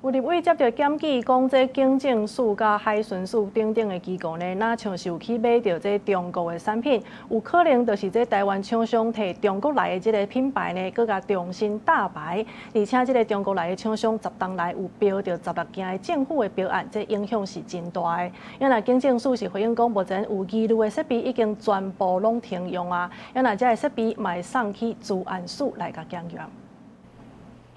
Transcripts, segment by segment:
有立委接著檢舉，講這警政署佮海巡署等等的機構呢，若像是有去買著這中國的產品，有可能就是這台灣廠商提中國來的這个品牌呢，閣共重新打牌，而且這个中國來的廠商10冬來有標著16件的政府的標案，這影響是真大的。啊若警政署是回應講，目前有疑慮的設備已經全部攏停用啊，啊若這个設備嘛會送去資安署來共檢驗。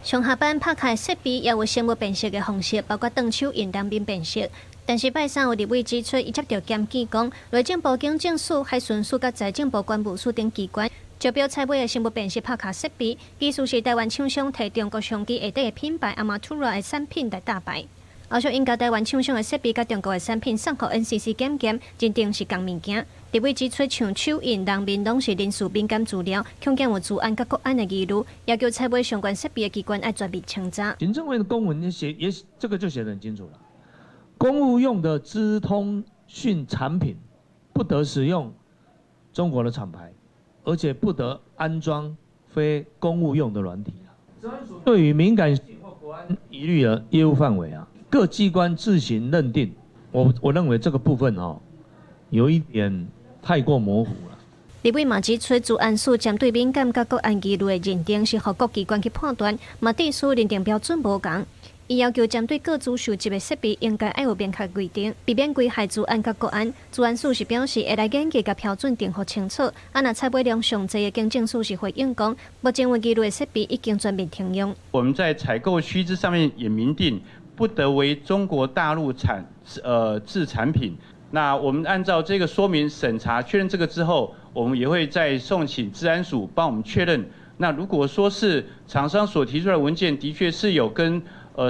上下班拍卡設備也有生物辨識的方式，包括轉手印、人面辨識。但是拜三有立委指出，伊接著檢舉講，內政部警政署、海巡署佮財政部關務署等機關，招標採買的生物辨識拍卡設備，其實是台灣廠商提中國商機下底的品牌 Armatura 的產品來打牌。後續𪜶共台灣廠商的設備佮中國的產品送予 NCC 檢驗，認定是仝物件。立委指出，像手印、人面攏是人事敏感資料，恐驚有資安佮國安的疑慮，要求採買相關設備的機關愛全面清查。行政院的公文寫也這個就寫得很清楚了，公務用的資通訊產品不得使用中國的廠牌，而且不得安裝非公務用的軟體。對於敏感性或國安疑慮的業務範圍啊，各機關自行認定。我認為這個部分哦，有一點太過模糊了。立委嘛指出，資安署針對敏感佮國安疑慮的認定是予各機關去判斷，嘛致使認定標準無仝。伊要求針對個資收集的設備，應該愛有明確規定，避免危害資安佮國安。資安署是表示會來研究共標準定予清楚。啊，若採買量上濟的警政署是回應講，目前有疑慮的設備已經全面停用。我們在採購須知上面也明定，不得為中國大陸產製產品。那我們按照這個說明審查確認這個之後，我們也會再送請資安署幫我們確認。那如果說是廠商所提出來的文件的確是有跟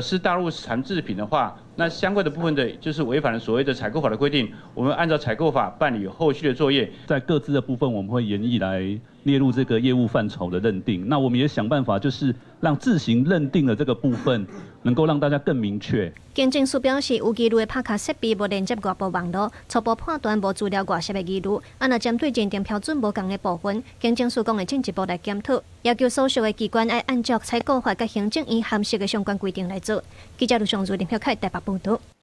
是大陸產製品的話，那相關的部分的就是違反了所謂的採購法的規定，我們按照採購法辦理後續的作業。在個資的部分，我們會研議來列入這個業務範疇的認定。那我們也想辦法，就是讓自行認定的這個部分，能夠讓大家更明確。警政署表示，有疑慮的拍卡設備無連接外部網路，初步判斷無資料外洩的疑慮。啊，若針對認定標準無仝的部分，警政署講會進一步來檢討，要求所屬的機關愛按照採購法佮行政院函釋的相關規定來做。記者盧尚如林曉凱台北報道。